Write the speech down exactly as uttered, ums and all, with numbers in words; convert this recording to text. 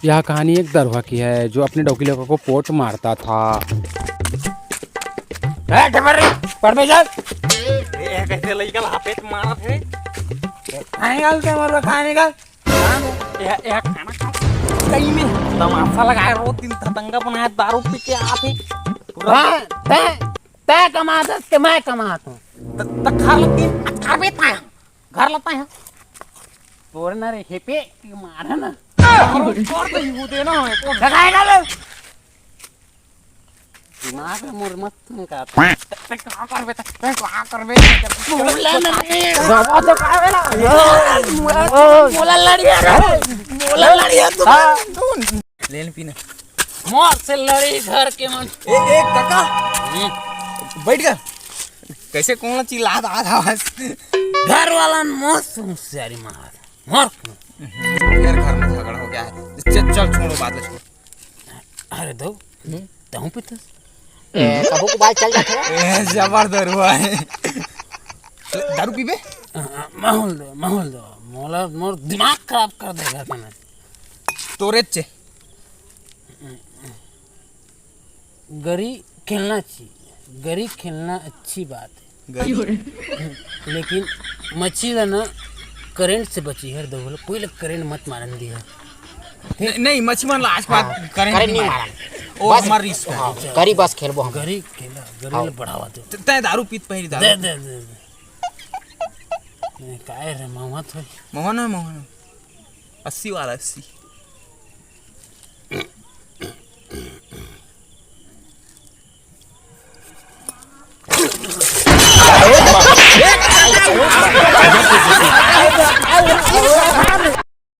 यह कहानी एक दरुहा की है जो अपने डौकी लइका को पोट मारता था। ए, ढेबर रे, पढ़ में जा। ए, कैसे लइका ला हाथे मारत हे? खाने का, क्या बोल रहा, खाने का? ए, ए, खाना खा। सही में तमाशा लगाए, रोज दिन धतंगा बनाए, दारू पी के आथे। पूरा हाँ, तै, तै कमात हस के मैं कमात हूँ। त, त खा लेती, करबे ताया। घर लता है। तोर ना रे हेपे, ये मारा ना। और तो यू देना है, कौन? लगाएगा ले। दिमाग में मोर मत तुम का। ते, ते कहाँ करबे, ते, ते कहाँ करबे? बोला ना रे। बाबा तो कहाँ है ना? मोला, मोला लड़िया रे। मोला लड़िया तू। हाँ। तू। ले ले पीना। मोर से लड़ी घर के मन। ए, ए, काका। हम्म। बैठ गया। कैसे कौन चिल्लात आत हवस? घर वाला न मोर से होशियारी मारत। मोर। फिर घर में झगड़ा हो गया है। चल, चल, छोड़ो, बात छोड़। अरे दो, हम्म? तहूँ पीतस? ए, कभू कभार चल जाथे। ए, जबर दरुहा है। दारू पीबे? अ, अ, माहौल दो, माहौल दो। मोला, मोर दिमाग खराब कर देगा तने। तोरे चे। गरी खेलना चाहिए, गरी खेलना अच्छी बात है। गरी। लेकिन मच्छी ला ना करंट से बची है, दो कोई ला करंट मत मारन दिया। नहीं, नहीं, मच्छी मन ला आज के बाद हाँ, करंट करंट नहीं नहीं मारन। मारन। वो बस, हमार रिस्क है। हाँ, गरी बस खेलबो हम। गरी खेला, गरी हाँ। ला बढ़ावा दे। त-, तैं दारू पीत पहिली दारू। दे, दे, दे, दे। नहीं, काय रे, महुआ थोड़ी। मोहन है, मोहन है। अस्सी वाला, अस्सी।